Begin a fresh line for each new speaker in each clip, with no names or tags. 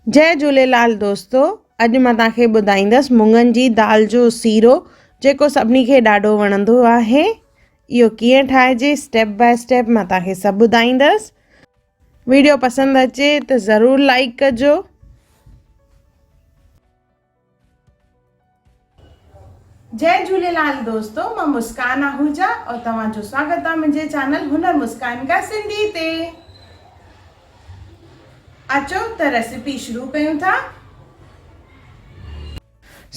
جئي جهوليلال دوستو اڄ مان توهان کي ٻڌائيندس مڱن جي دال جو سيرو جيڪو سڀني کي ڏاڍو وڻندو آهي اهو ڪيئن ٺاهجي اسٽيپ باء اسٽيپ مان توهان کي سڀ ٻڌائيندس ويڊيو پسند اچي ته ضرور لائڪ ڪجو. جئي جهوليلال دوستو مان مسڪان آهوجا اور توهان جو سواگت آ منهنجي چينل هنر مسڪان ڪا سنڌي تي اچو ته ريسيپي شروع ڪيون ٿا.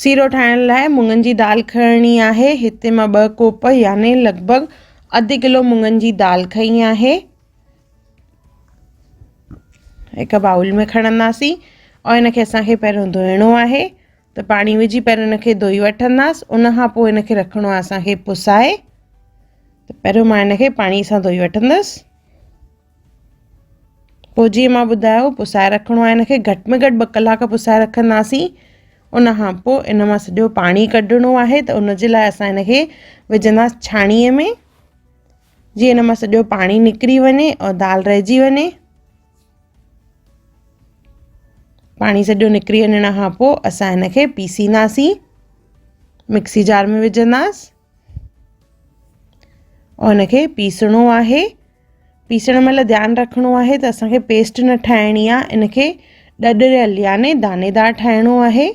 سيرو ٺاهڻ لاء مڱن جي دال کڻڻي آهي هتي مان ٻه ڪوپ يعني لڳ ڀڳ اڌ ڪلو مڱن جي دال کنئي آهي هڪ بائول ۾ کڻنداسين اور ان کي اسانکي پهريون ڌوئڻو آهي ته پاڻي وجهي پهريون ان کي ڌوئي وٺنداس ان کان پوء ان کي رکڻو آهي اسانکي پسائي ته پهريون مان ان کي پاڻي سان ڌوئي وٺندس پوء جيئن مان ٻڌايو پسائي رکڻو آهي ان کي گهٽ ۾ گهٽ ٻه ڪلاڪ پسائي رکنداسين ان کان پوء ان مان سڄو پاڻي ڪڍڻو آهي ته ان جي لاء اسان ان کي وجهنداس ڇاڻيء ۾ جيئن ان مان سڄو پاڻي نڪري وڃي اور دال رهجي وڃي. پاڻي سڄو نڪري وڃڻ کان پوء اسان هن کي پيسينداسين مڪسي جار ۾ وجهنداس اور هن کي پيسڻو آهي پيسڻ مهل ڌيان رکڻو آهي ته اسانکي پيسٽ نه ٺاهڻي آهي ان کي ڏڏريل يعني دانيدار ٺاهڻو آهي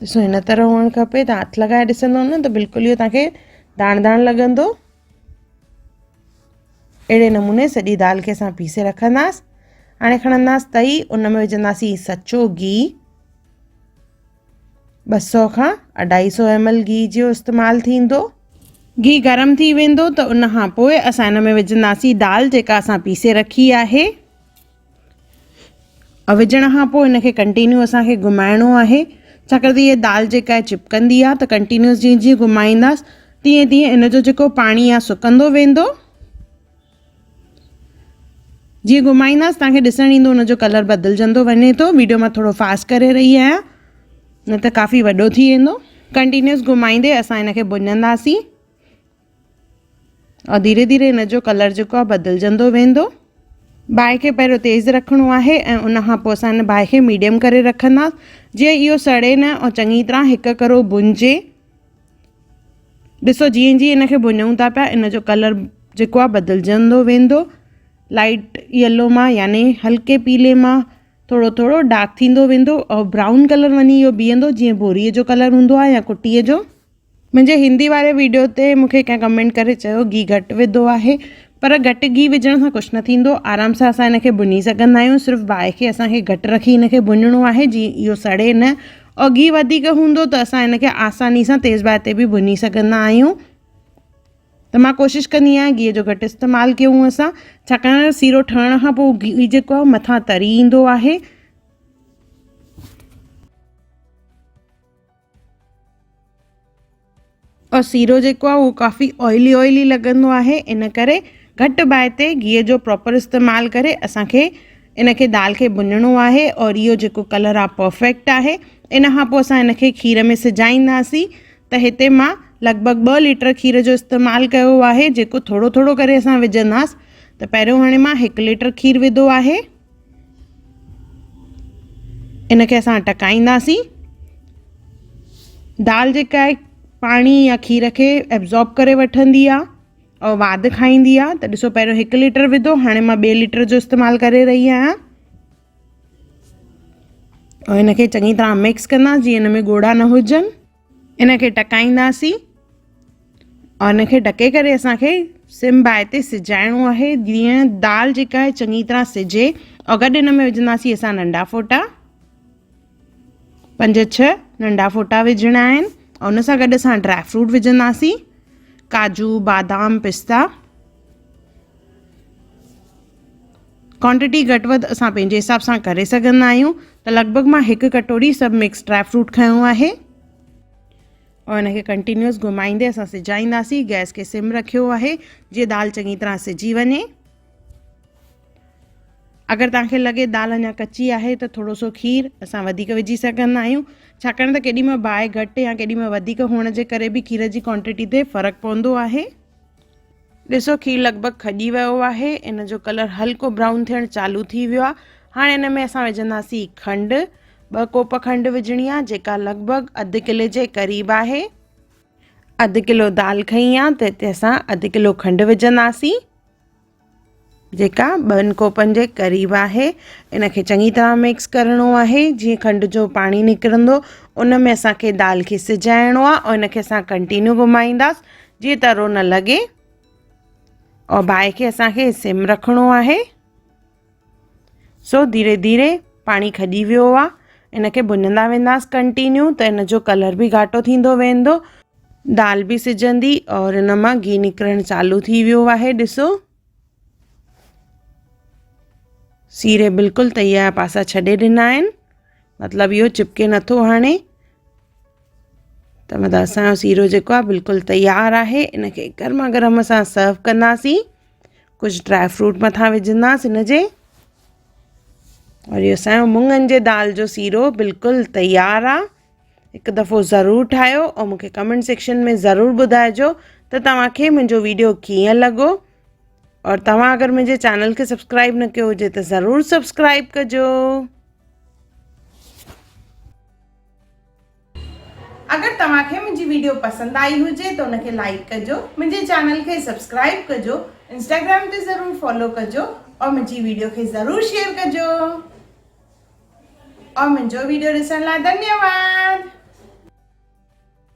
ڏسو هن طرح هئڻ کپي تان هٿ لڳائي ڏسندو نه ته بلڪل اهو تانکي داڻ داڻ لڳندو اهڙي نموني سڄي دال کي اسان پيسي رکنداس هاڻي کڻنداس تئي ان ۾ وجهنداسين سچو گيهه ٻه سو کان اڍائي سو ايم ايل گيهه جو استعمال ٿيندو گيهه گرم ٿي ويندو ته ان کان پوء اسان ان ۾ وجهنداسين دال جيڪا اسان پيسي رکي آهي وجهڻ کان پوء ان کي ڪنٽينيو اسان کي گهمائڻو آهي ڇاڪاڻ ته هيء دال جيڪا آهي چپڪندي آهي ته ڪنٽينيوس جيئن جيئن گهمائينداس تيئن تيئن ان جو جيڪو پاڻي آهي سڪندو ويندو جيئن گهمائينداس توهان کي ڏسڻ ايندو ان جو ڪلر بدلجندو وڃي ٿو ويڊيو مان ٿورو فاسٽ ڪري رهي آهيان نه ته ڪافي وڏو ٿي ويندو ڪنٽينيوس گهمائيندي اسان ان کي ڀڃنداسين اور ڌيري ڌيري ان جو ڪلر جيڪو آهي بدلجندو ويندو. باهه کي پهريون تيز رکڻو آهي ۽ ان کان پوء اسان ان باهه کي ميڊيم ڪري رکنداسين جيئن اهو سڙي نه ۽ چڱي طرح هڪ ڪرو ڀڃجي. ڏسو جيئن جيئن ان کي ڀڃون ٿا پيا ان جو ڪلر جيڪو آهي بدلجندو ويندو. لائيٽ يلو مان يعني هلڪي پيلي مان ٿورو ٿورو ڊارڪ ٿيندو ويندو ۽ برائون ڪلر وڃي اهو بيهندو جيئن ڀوريء جو ڪلر هوندو آهي يا ڪٽيء جو. منهنجي هندي واري ويڊيو تي مون کي ڪنهن ڪمينٽ ڪري چيو گيهه گهٽ وڌو آهي پر گهٽ گيهه وجهڻ سان ڪجهه نه ٿيندو آرام سان اسان هن کي ڀڃي سگهندا آهيون صرف باهه کي اسان کي گهٽ رکي هن کي ڀڃڻو آهي جيئن اهو سڙي نه اور گيهه وڌيڪ هوندو ته اسان هن کي آساني سان تيز باهه تي به ڀڃي سگهندا آهيون ته مان ڪوشش ڪندي آهيان گيهه جو گهٽ استعمال ڪيون اسان ڇاڪاڻ سيرو ٺهڻ کان پوء گيهه جيڪو آهي مٿان تري ايندو آهي. اور سيرو جيڪو آهي اهو ڪافي آئلي آئلي لڳندو آهي ان ڪري گهٽ باهه تي گيهه جو پراپر استعمال ڪري اسانکي ان کي دال کي ڀڃڻو آهي اور اهو جيڪو ڪلر آهي پرفيڪٽ آهي ان کان پوء اسان ان کي کير ۾ سجائينداسين ته هتي مان لڳ ڀڳ ٻه ليٽر کير جو استعمال ڪيو آهي جيڪو ٿورو ٿورو ڪري اسان وجهنداس ته پهريون هاڻي مان هڪ ليٽر کير وڌو آهي ان کي اسان ٽڪائينداسين. دال جيڪا آهي پاڻي يا کير کي ايبزارب ڪري وٺندي آهي اور واڌ کائيندي آهي ته ڏسو پهريون هڪ ليٽر وڌو هاڻي مان ٻئي ليٽر جو استعمال ڪري رهي آهيان اور هن کي چڱي طرح مڪس ڪنداسين جيئن هن ۾ ڳوڙها نه هجن. ان کي ٽڪائينداسين اور ان کي ڍڪي ڪري اسان کي سم باهه تي سجائڻو آهي جيئن دال جيڪا آهي چڱي طرح سجي اور گڏ ان ۾ وجهنداسين اسان ننڍا ڦوٽا پنج ڇهه ننڍا ڦوٽا وجهڻا آهن اور ان سان گڏ اسان ڊرائي فروٽ وجهنداسين ڪاجو بادام پستا ڪوانٽٽي گهٽ وڌ اسان پنهنجي حساب سان ڪري سگهندا آهيون ته لڳ ڀڳ مان هڪ ڪٽوري سڀ مڪس ڊرائي فروٽ کنيو آهي اور ان کي ڪنٽينيوس گهمائيندي اسان سجائينداسين گئس کي سم رکيو آهي جيئن دال چڱي طرح سجي وڃي اگر توهان کي لڳي دال اڃا ڪچي آهي ته ٿورو سو کير اسان وڌيڪ وجهي سگهندا آهيون ڇاڪاڻ ته ڪيڏي مهل باهه گهٽ يا ڪيڏي مهل وڌيڪ هئڻ جي ڪري به کير جي ڪوانٽٽي تي فرق پوندو آهي ڏسو کير لڳ ڀڳ کڄي ويو آهي ان جو ڪلر هلڪو برائون ٿيڻ چالو ٿي ويو آهي. هاڻي ان ۾ اسان وجهنداسين کنڊ. ٻه ڪوپ کنڊ وجهڻي آ جيڪا لڳ ڀڳ اڌ ڪلي جي قريب آهي. اڌ ڪلو دال کنئي آ ته هتي اسان اڌ ڪلو کنڊ وجهنداسين جيڪا ٻن ڪوپن جي قريب آهي. ان کي چڱي طرح مڪس ڪرڻو آهي جيئن کنڊ جو پاڻي نڪرندو ان ۾ اسان کي دال کي سجائڻو آ ۽ ان کي اسان ڪنٽينيو گهمائينداس جيئن ترو نه لڳي اور باهه کي اسان کي سم رکڻو آهي. سو ڌيري ڌيري پاڻي کڄي ويو آ ان کي ڀڃندا وينداس ڪنٽينيو ته ان جو ڪلر به گهاٽو ٿيندو ويندو دال به سجندي اور ان مان گيهه نڪرڻ چالو ٿي ويو آهي ڏسو سيري بلڪل تئي جا پاسا ڇڏي ڏنا آهن مطلب اهو چپڪي نٿو هاڻي ته مطلب اسانجو سيرو جيڪو آهي بلڪل تيار آهي ان کي گرما گرم اسان سرو ڪنداسين ڪجهه ڊرائي فروٽ مٿان وجهنداس هن جي اور اهو اسانجو مڱن جي دال جو سيرو بلڪل تيار آ هڪ دفعو ضرور ٺاهيو اور مونکي ڪمينٽ سيڪشن ۾ ضرور ٻڌائجو ته توهان کي منهنجو ويڊيو ڪيئن لڳو اور توهان اگر منهنجي چينل کي سبسڪرائب نه ڪيو هجي ته ضرور سبسڪرائب ڪجو. اگر توهان کي منهنجي ويڊيو پسند آئي هجي ته ان کي لائيڪ ڪجو منهنجي چينل کي سبسڪرائب ڪجو انسٽاگرام تي ضرور فالو ڪجو اور منهنجي ويڊيو کي ضرور شيئر ڪجو اور منهنجو ويڊيو ڏسڻ لاء ڌنيواد.